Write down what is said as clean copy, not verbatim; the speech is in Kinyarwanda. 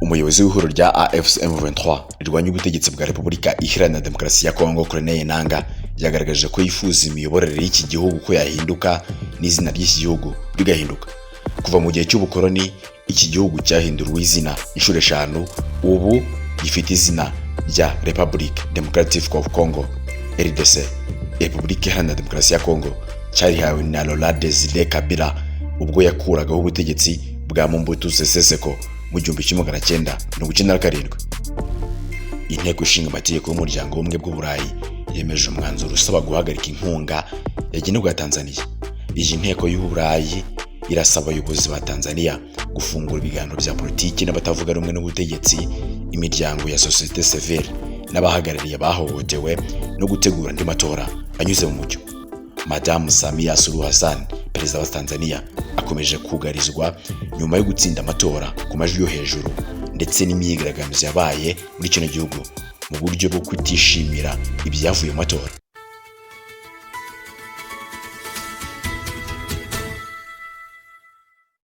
Umuyobozi w'ihuriro rya AFC M23 rirwanya ubutegetsi bwa Repubulika Iharanira Demokarasi ya Kongo, Corneille Nangaa, yagaragaje ko yifuza imiyoborere y'iki gihugu ko yahinduka n'izina ry'iki gihugu rigahinduka. Kuva mu gihe cy'ubukoloni, iki gihugu cyahinduriwe izina inshuro eshanu. Ubu gifite izina rya Republic Democratic of Congo, RDC, Repubulika Iharanira Demokarasi ya Kongo. Cyarihawe na Laurent Desire Kabila ubwo yakuragaho ubutegetsi bwa Mobutu Sese Seko mu 1997. Inteko Ishinga Amategeko y'Umuryango w'Ubumwe bw'Uburayi yemeje umwanzuro usaba guhagarika inkunga yagenerwa Tanzania. Iyi nteko y'Uburayi irasaba abayobozi ba Tanzania gufungura ibiganiro bya politiki n'abatavuga rumwe n'ubutegetsi, imiryango ya sosiyete sivile n'abahagarariye abahohotewe, no gutegura andi matora anyuze mu mucyo. Madamu Samia Suluhu Hassan, perezida wa Tanzania, akomeje kugarizwa nyuma yo gutsinda amatora ku majwi yo hejuru, ndetse n'imyigaragambyo yabaye muri kino gihugu mu buryo bwo kutishimira ibyavuye mu matora.